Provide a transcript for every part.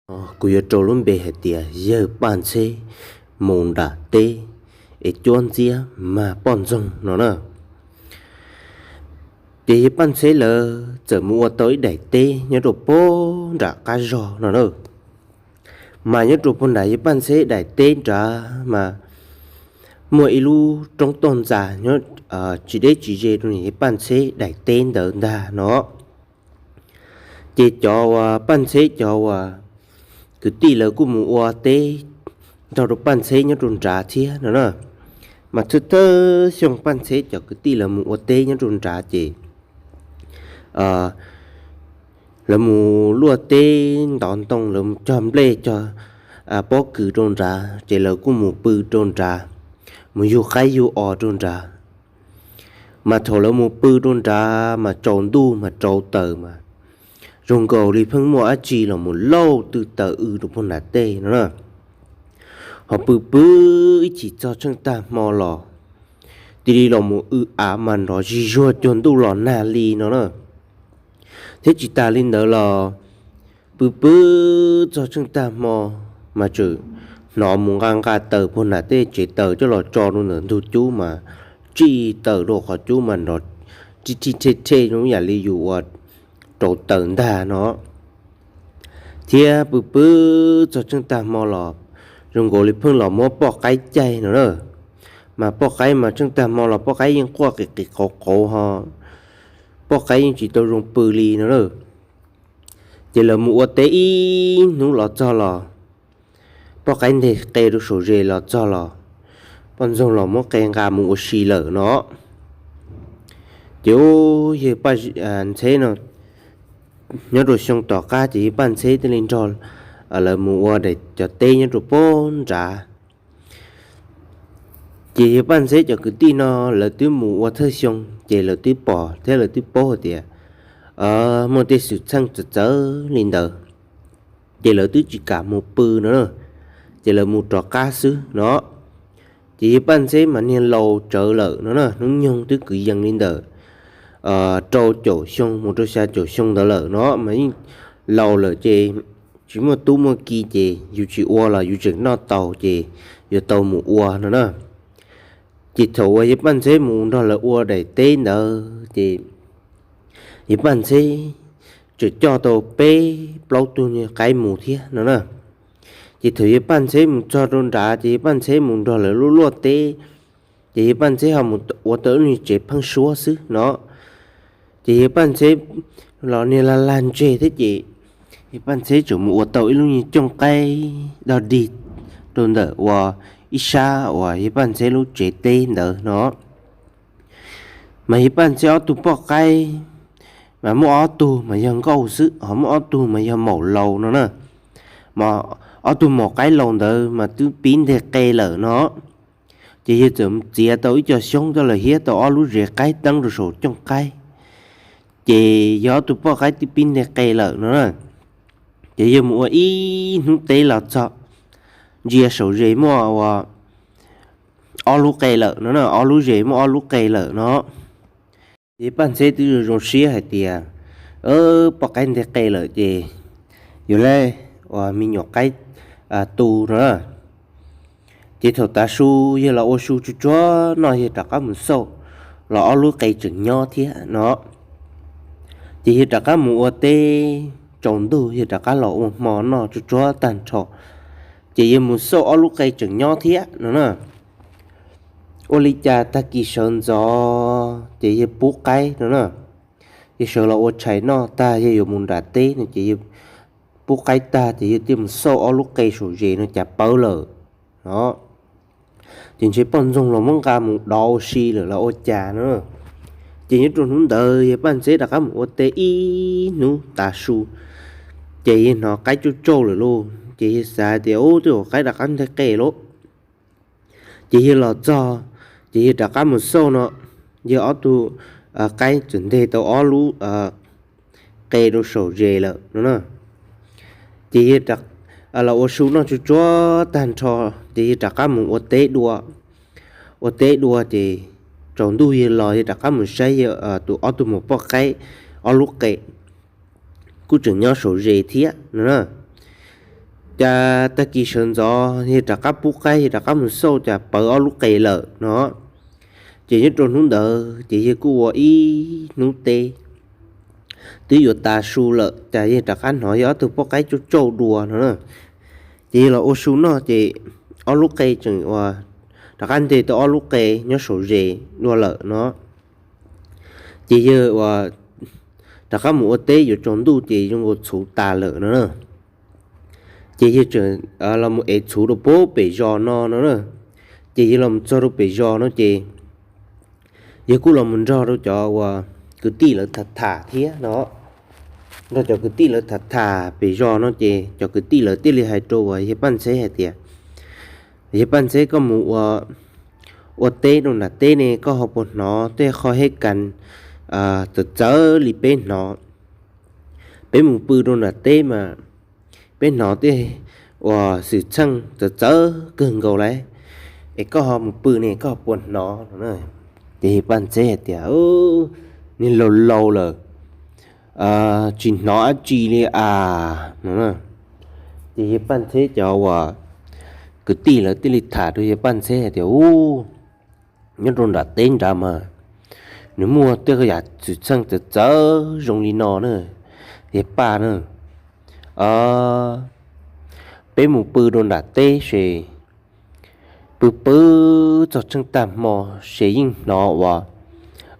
Kuv yuav rau lub npe hais tias yawg Paj Ntxheb mus nram teb es cuab ntxiab mag poj ntxoog no na. Ces yawg Paj Ntxheb lawv txawm mus ua tau ib daim teb nyob rau puag nram qab zog no na. Mas nyob rau puag nram yawg Paj Ntxheb daim teb nrad mas muaj ib lub roob toj ntxas nyob tsis deb tsis ze rau yawg Paj Ntxheb daim teb ntawd ntag no. Ces cov uas Paj Ntxheb cov uas kwv tij lawv kuj mus ua teb nrog rau Paj Ntxheb nyob rau nrad thiab no na. Mas thawj thawj xyoo Paj Ntxheb cov kwv tij lawv mus ua teb nyob rau nrad ces lawv mus luaj teb ntov ntoo, lawv mus cog nplej cog pob kws rau nrad, ces lawv kuj mus pw rau nrad, mus yug qaib yug os rau nrad. Mas thaum lawv mus pw rau nrad mas tsaus ntuj mas rauv taws mas zoo nkaus li pheej muaj dab tsi los mus lauj tw taws w rau puag nram tej no na. Ho pw pw ib chim txog tsheej tag hmo los cia li los mus w av mas nrov zig zuag cuag ntuj los nag li no na. Thiab tsis tas li ntawd los pw pw txog tsheej tag hmo mas tseem hnov mus nqa nqa taws puag nram tej tsev taws coj los tso rau ntawm ntug cub mas tsij taws rau qhov cub mas nrov rhij rhij rhej rhej zoo yam li yus ua rauv taws ntag no. Thiab pw pw txog tsheej tag hmo los zoo nkaus li pheej los muab poj qaib caij no na. Mas poj qaib mas tsheej tag hmo los poj qaib yeej quaj qis qis qauv qauv ho, poj qaib yeej tsis tau zoo pw li no na. Ces lawv mus ua teb ib hnub los txog los poj qaib nteg qe rau saum zes los txog los poj ntxoog los muab qe nqa mus ua si lawm no. Ces yawg Paj Ntxheb no nyob rau xyoo tom qab ces yawg Paj Ntxheb thiaj li nrog lawv mus ua daim cov teb nyob rau puag nrad. Ces yawg Paj Ntxheb cov kwv tij no lawv twb mus ua thawj xyoo ces lawv twb pom thiab lawv twb paub hais tias muaj tej xwm txheej txawv txawv li ntawd, ces lawv twb tsis kam mus pw no na, ces lawv mus rov qab xwb no. Ces yawg Paj Ntxheb mas niag laus tsawv lawm no na, hnub nyoog twb kwv yees li ntawm rau caum xyoo mus rau xya caum xyoo ntawd lawm no mas yeej laus lawm ces tsis muaj tub muaj ki ces yus tsis ua los yus tseem noj tau ces yuav tau mus ua no na. Ces thaum uas yawg Paj Ntxheb mus nrog lawv ua daim teb ntawd ces yawg Paj Ntxheb tseem coj tau peb plaub tug niag qaib mus thiab no na. Ces thaum yawg Paj Ntxheb mus txog rau nrad ces yawg Paj Ntxheb mus nrog lawv luaj luaj teb, ces yawg Paj Ntxheb ho mus ua tau ib lub niag tsev pheeb suab xwb no. Ces yawg Paj Ntxheb los niag lag lag ntseg thiab ces yawg Paj Ntxheb tseem mus ua tau ib lub niag cooj qaib dog dig rau ntawm uas ib sab uas yawg Paj Ntxheb lub tsev teb ntawd no. Mas yawg Paj Ntxheb ob tug poj qaib mas muaj ob tug mas yog nkauj xwb, ho muaj ob tug mas yog maum laus no na. Mas ob tug maum qaib laus ntawd mas twb pib nteg qe lawm no. Ces yawg txawm txiav tau ib co xyoob coj los hiab tau ob lub zes qaib teeb rau saum cooj qaib. Ces yawg ob tug poj qaib twb pib nteg qe lawm no na. Ces yawg mus ua ib hnub teb los txog ntsia saum zes muaj ua ob lub qe lawm no na, ob lub zes muaj ob lub qe lawm no. Ces yawg Paj Ntxheb twb zoo zoo siab hais tias poj qaib nteg qe lawm ces yuav li uas me nyuam qaib tu no na. Ces thaum tav su yawg los ua su tsuag tsuag noj yawg rov qab mus xauj los ob lub qe tseem nyob thiab no. Ces yawg rov qab mus ua teb, tsaus ntuj yawg rov qab los ua hmo noj tsuag tsuag tag nrho, ces yawg mus xauj ob lub qe tseem nyob thiab no na. Ua li cas tag kis sawv ntxov ces yawg pub qaib no na. Yawg sawv los ua tshais noj tag yawg yuav mus nram teb no ces yawg pub qaib tag ces yawg thiaj mus xauj ob lub qe saum zes no cas pawv lawm no. Ces ntshe poj ntxoog los muab nqa mus dov ua si lawm los ua cas no. Ces nyob rau hnub ntawd yawg Paj Ntxheb rov qab mus ua teb ib hnub tav su, ces yawg hnov qaib cauj cauj lawm lauj, ces yawg xav tias ub, tej zaum qaib rov qab nteg qe lauj. Ces yawg los txog, ces yawg rov qab mus xauj no, yawg ob tug qaib txawm nteg tau ob lub qe rau saum zes lawm no na. Ces yawg los ua su noj tsuag tsuag tag nrho, ces yawg rov qab mus ua teb dua. Ua teb dua ces tsaus ntuj yawg los yawg rov qab mus saib yawg tus ob tug maum poj qaib ob lub qe kuj tseem nyob saum zes thiab no na. Cas tag kis sawv ntxov yawg rov qab pub qaib, yawg rov qab mus xauj cas pawv ob lub qe lawm no. Ces nyob rau hnub ntawd ces yawg kuj ua ib hnub teb, twb yuav tas su lawm cas yawg rov qab hnov yawg ob tug poj qaib tsauj tsauj dua no na. Ces yawg los ua su noj ces ob lub qe tseem ua, rov qab nteg tau ob lub qe nyob saum zes dua lawm no. Ces yawg ua rov qab mus ua teb yuav tsaus ntuj ces zoo nkaus txhuv tas lawm no na. Ces yawg tseem los mus ev txhuv rau pem zos no no na. Ces yawg los mus txog rau pem zos no ces yawg kuj los mus nrog rau cov uas kwv tij lawv tham tham thiab no. Nrog cov kwv tij lawv tham tham pem zos no ces cov kwv tij lawv thiaj li hais rau uas yawg Paj Ntxheb hais tias, yawg Paj Ntxheb, koj mus ua, ua teb rau nram teb ne koj ho puas hnov tej qho hib kas txawv txawv li peb hnov? Peb mus pw rau nram teb mas peb hnov tej uas xwm txheej txawv txawv kawg nkaus lawm, es koj ho mus pw ne koj ho puas hnov no? Ces yawg Paj Ntxheb hais tias, niag laus laus lawm, tsis hnov dab tsi li as no. Ces yawg Paj Ntxheb cov uas kwv tij lawv thiaj li tham rau yawg Paj Ntxheb hais tias, u, nyob rau nram teb nrad mas nws muaj tej yam xwm txheej txawv txawv zoo li no na, yawg Paj na. Peb mus pw rau nram teb ces pw pw txog tsheej tag hmo ces yeej hnov uas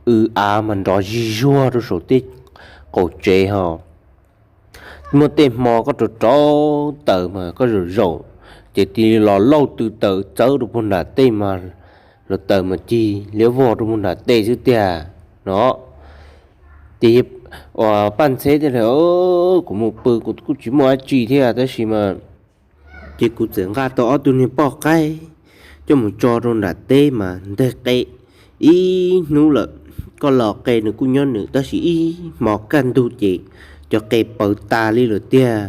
w av mas nrov zig zuag rau saum tej qaum tsev ho. Muaj tej hmo koj rau rau taws mas koj zaum zaum ces cia li los lauj tw taws txawb rau puag nram tej mas hluav taws mas cig liab vog rau puag nram tej xwb tiag no. Ces yawg Paj Ntxheb thiaj li, kuv mus pw kuv kuj tsis muaj dab tsi thiab tab sis mas ces kuv txawm nqa tau ob tug niag poj qaib coj mus tso rau nram teb mas nteg qe ib hnub lawm. Koj los qe nws kuj nyob nws tab sis ib hmo kaj ntug ces cov qe pawv tas li lawm tiag,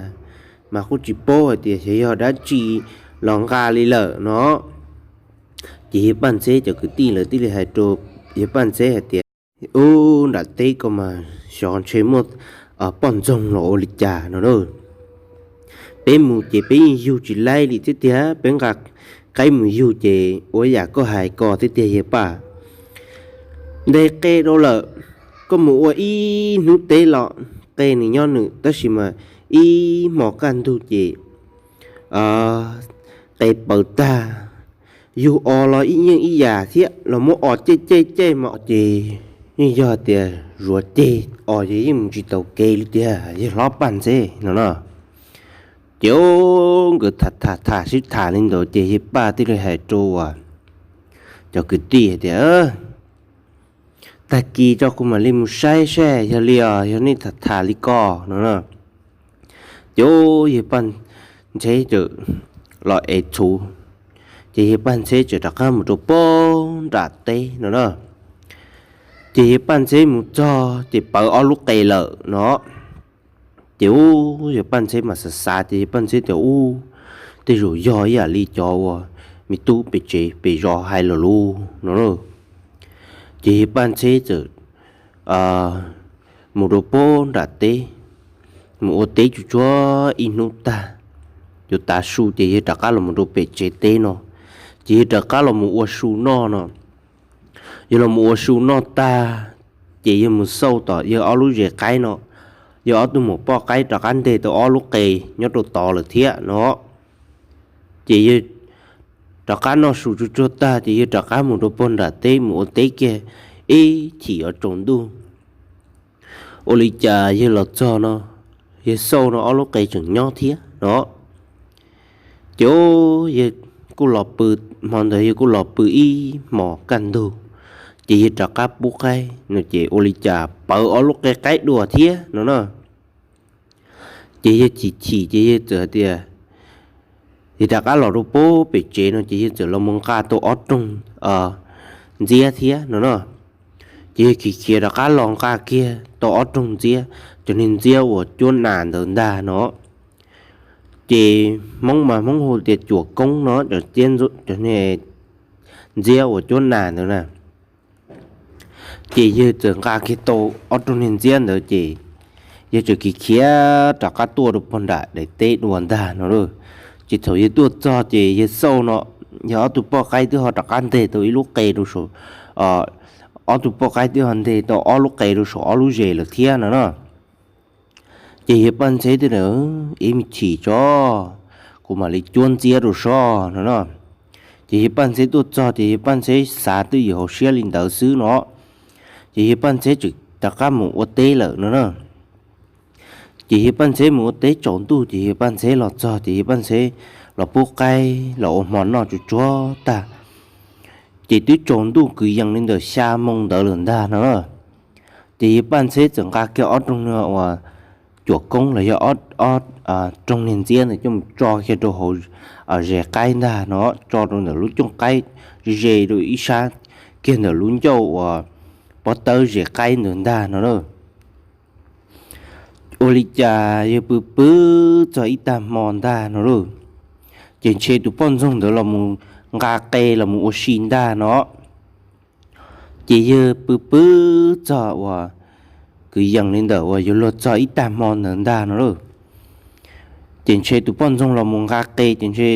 mas kuj tsis paub hais tias xyov yog dab tsi los nqa li lawm no. Ces yawg Paj Ntxheb cov kwv tij lawv thiaj li hais rau yawg Paj Ntxheb hais tias, ub, nram teb ko mas xyov ntshe muaj poj ntxoog los ua li cas no na. Peb mus ces peb yeej yug tsis laib li thiab tiag, peb nqa qaib mus yug ces ua yam koj hais ko thiab tiag yawg Paj. Nteg qe rau lawm, koj mus ua ib hnub teb los qe nws nyob nws tab sis mas ib hmo kaj ntug ces qe pawv tag. Yug os los ib yeej ib yam thiab, los muab os ceg ceg ceg mas ces yeej yog tias zuav ceg os ces yeej mus tsis taus kev li tiag yawg hlob Paj Ntxheb no na. Ces nkawd tham tham tham sib tham li ntawd ces yawg Paj thiaj li hais rau cov kwv tij hais tias, tag kis tso kuv mam li mus saib saib yog li os, yog nej tham tham li ko no na. Ces yawg Paj Ntxheb txawm los ev txhuv, ces yawg Paj Ntxheb txawm rov qab mus rau puag nram teb no na. Ces yawg Paj Ntxheb mus txog ces pawv ob lub qe lawm no. Ces ub, yawg Paj Ntxheb mas xav xav ces yawg Paj Ntxheb tias, ub, tej zaum yog ib yam li cov uas me tub pem tsev pem zos hais lawm lauj no. Ces yawg Paj Ntxheb txawm mus rau puag nram teb, mus ua teb tsuag tsuag ib hnub tag, yuav tav su ces yawg rov qab los mus rau pem tsev teb no, ces yawg rov qab los mus ua su noj no. Yawg los mus ua su noj tag, ces yawg mus xauj tom yawg ob lub zes qaib no, yawg ob tug muam poj qaib rov qab nteg tau ob lub qe nyob rau tod lawm thiab no. Ces yawg rov qab noj su tsuag tsuag tag ces yawg rov qab mus rau puag nram teb mus ua teb kiag ib chim yuav tsaus ntuj. Ua li cas yawg los txog no, yawg xauj no ob lub qe tseem nyob thiab no. Ces yawg kuj los pw, hmo ntawd yawg kuj los pw ib hmos kaj ntug, ces yawg rov qab pub qaib no ces ua li cas pawv ob lub qe qaib dua thiab no na. Ces yawg chim chim ces yawg txawm hais tias, yawg rov qab los rau puag pem tsev no ces yawg txawm los mus nqa tau ob rooj ntxiab thiab no na. Ces yawg khiav khiav rov qab los nqa kiag tau ob rooj ntxiab, cov niag ntxiab uas cuab nas ntawd ntag no. Ces Hmoob mas Hmoob hu tias cuam koob no, cov ntxiab uas cuab nas ntawd na. Ces yawg txawm nqa kiag tau ob rooj niag ntxiab ntawd ces yawg txawm khiav khiav rov qab tuaj rau puag nram daim teb dua ntag no lauj. Ces thaum yawg tuaj txog ces yawg xauj no, yog ob tug poj qaib twb ho rov qab nteg tau ib lub qe rau saum, ob tug poj qaib twb ho nteg tau ob lub qe rau saum ob lub zes lawm thiab no na. Ces yawg Paj Ntxheb thiaj tias, Ib me chim tso, kuv mam li cuab ntxiab rau soj no na. Ces yawg Paj Ntxheb tuaj txog ces yawg Paj Ntxheb xav twj ywm hauv siab li ntawd xwb no. Ces yawg Paj Ntxheb txawm rov qab mus ua teb lawm no na. Ces yawg Paj Ntxheb mus ua teb tsaus ntuj ces yawg Paj Ntxheb los txog ces yawg Paj Ntxheb los pub qaib los ua hmo noj tsuag tsuag tag. Ces twb tsaus ntuj kwv yees li ntawm xya moo ntawd lawm ntag no. Ces yawg Paj Ntxheb txawm nqa kiag ob rooj niag uas cuam koob los yog ob rooj niag ntxiab ntawd coj mus tso kiag rau hauv zes qaib ntag no, tso rau ntawm lub cooj qaib ze rau ib sab kiag ntawm lub ncauj uas pob tawb zes qaib ntawd ntag no na. Ua li cas yawg pw pw txog ib tag hmo ntag no lauj, ces ntshe tus poj ntxoog ntawd los mus nqa qe los mus ua si ntag no. Ces yawg pw pw txog uas kwv yees li ntawm uas yuav luag txog ib tag hmo ntawd ntag no lauj, ces ntshe tus poj ntxoog los mus nqa qe ces ntshe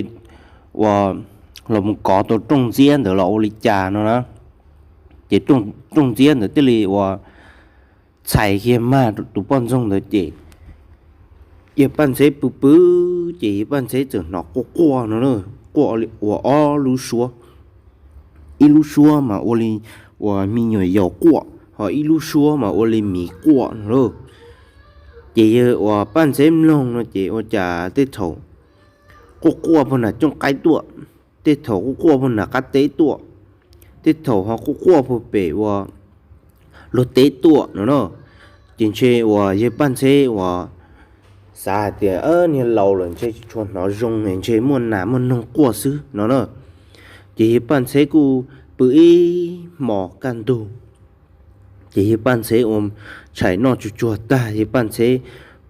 uas los mus kov tau rooj ntxiab ntawd los ua li cas no na. Ces rooj ntxiab ntawd thiaj li uas txhais kiag mag tus poj ntxoog ntawd ces yawg Paj Ntxheb pw pw ces yawg Paj Ntxheb txawm hnov quaj quaj no na, quaj ua ob lub suab, ib lub suab mas ua li uas me nyuam yaus quaj, ho ib lub suab mas ua li miv quaj no lauj. Ces yawg uas Paj Ntxheb mloog no ces ua cas tej thaum quaj quaj puag nram cooj qaib tuaj, tej thaum quaj quaj puag nram qab teb tuaj, tej thaum ho quaj quaj puag pem uas luag teb tuaj no na. Ces ntshe uas yawg Paj Ntxheb uas xav hais tias niag laus lawm ntshe tsis tshua hnov zoo, ntshe muaj nas muaj noog quaj xwb no na. Ces yawg Paj Ntxheb kuj pw ib hmos kaj ntug, ces yawg Paj Ntxheb ua tshais noj tsuag tsuag tag yawg Paj Ntxheb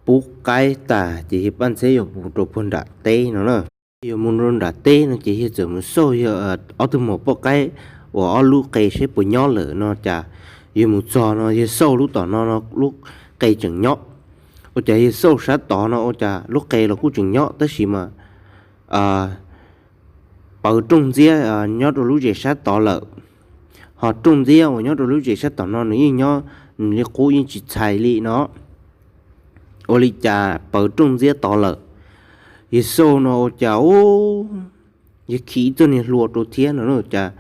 pub qaib tas ces yawg Paj Ntxheb yuav mus rau puag nram teb no na. Yuav mus rau nram teb no ces yawg txawm mus xauj yawg ob tug muam poj qaib uas ob lub qe seb puas nyob lawm no cas yawg mus txog no yawg xauj lub tom no no lub qe tseem nyob. Ua cas yawg xauj sab tod no ua cas lub qe los kuj tseem nyob tab sis mas pawv rooj ntxiab nyob rau lub zes sab tod lawm, ho rooj ntxiab uas nyob rau lub zes sab tom no nws yeej nyob nws li qub yeej tsis txhais li no. Ua li cas pawv rooj ntxiab tod lawm? Yawg xauj no ua cas u, yawg khi ib txoj niag hlua rau thiab no na cas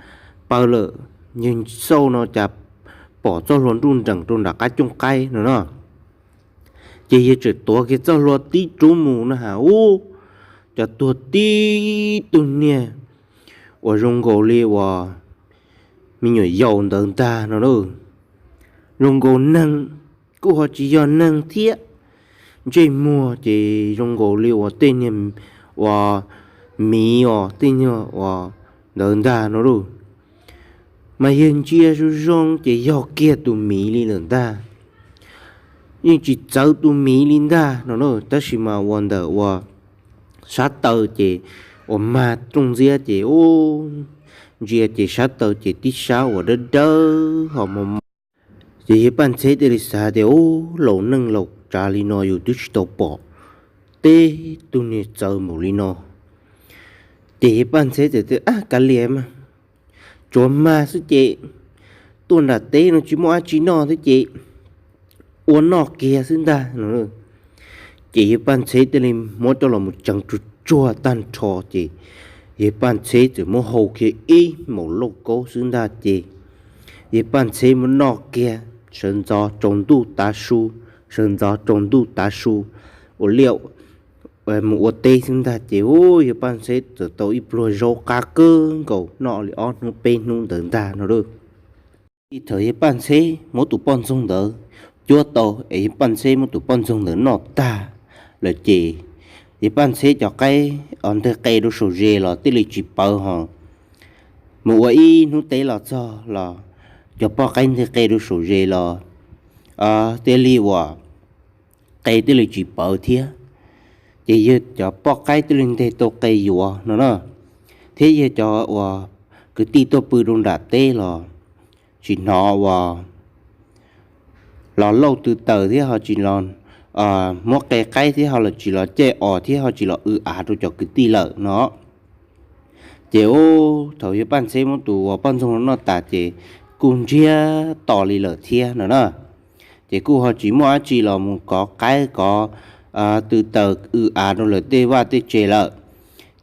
pawv lawm. Yawg xauj no cas pom txoj hlua nruj nreem rau nram qab cooj qaib no na. Ces yawg tseem tuav kiag txoj hlua tib rub mus na has u, cas tuag tib tug niag uas zoo nkaus li uas me nyuam yaus ntawd ntag no lauj. Zoo nkaus neeg kuj ho tsis yog neeg thiab, ntsej muag ces zoo nkaus li uas tej niag uas miv os tej niag uas ntawd ntag no lauj. Mas yawg ntsia zoo zoo ces yog kiag tus miv li lawm ntag. Yeej tsis txawv tus miv li ntag no na, tab sis mas ua ntawm uas sab taw ces uas mag rooj ntxiab ces u, ntsia ces sab taw ces tib sab uas dawb dawb ho mos mos. Ces yawg Paj Ntxheb thiaj li xav tias u, laus neej laus tsav li no yus twb tsis tau pom tib tug niag txawv npaum li no. Ces yawg Paj Ntxheb txawm tias ab kav liam mas, tsuav mag xwb ces, tuaj nram teb no tsis muaj dab tsi noj thiab ces ua noj kiag xwb ntag no. Ces yawg Paj Ntxheb thiaj li muab coj los mus tseev tsuag tsuag tag nrho ces yawg Paj Ntxheb txawm muab hau kiag ib hmos lauj kaub xwb ntag ces yawg Paj Ntxheb muab noj kiag, sawv ntxov tsaus ntuj tav su, sawv ntxov tsaus ntuj tav su, ua liaj mus ua teb xwb ntag ces u, yawg Paj Ntxheb txawm tau ib pluag zaub qab kawg nkaus noj li ob hnub peb hnub ntawd ntag no lauj. Thaum yawg Paj Ntxheb muab tus poj ntxoog ntawd cuab tau es yawg Paj Ntxheb muab tus poj ntxoog ntawd noj tag lawm ces yawg Paj Ntxheb cov qaib os nteg qe rau saum zes los thiaj li tsis pawv ho mus ua ib hnub teb los txog los cov poj qaib nteg qe rau saum zes los thiaj li uas qe thiaj li tsis pawv thiab. Ces yawg cov poj qaib thiaj li nteg tau qe yuav no na, thiab yawg cov uas kwv tij tuaj pw rau nram teb los tsis hnov uas los lauj tw taws thiab ho tsis los muab qe qaib thiab ho los tsis los caij os thiab ho tsis los w av rau cov kwv tij lawm no. Ces ub, thaum yawg Paj Ntxheb muab tus uas poj ntxoog no noj tas ces kuj ntsiag to li lawm thiab no na. Ces kuj ho tsis muaj dab tsi los mus kov qaib kov tw taws w av rau lawv tej vaj tej tsev lawm.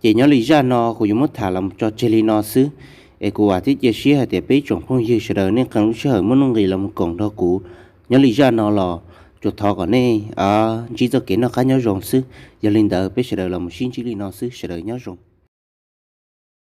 Ces nyob li zaj no kuv yuav muab tham los tso tseg li no xwb, es kuv vam thiab cia siab hais tias peb tsoom phooj ywg sawv daws nej qee lub sij hawm muaj nuj nqis los mus koom nrog kuv nyob li zaj no los tsuas thov kom nej ntsib txoj kev noj qab nyob zoo xwb. Yog li ntawd peb sawv daws los mus sib ntsib li no xwb, sawv daws nyob zoo.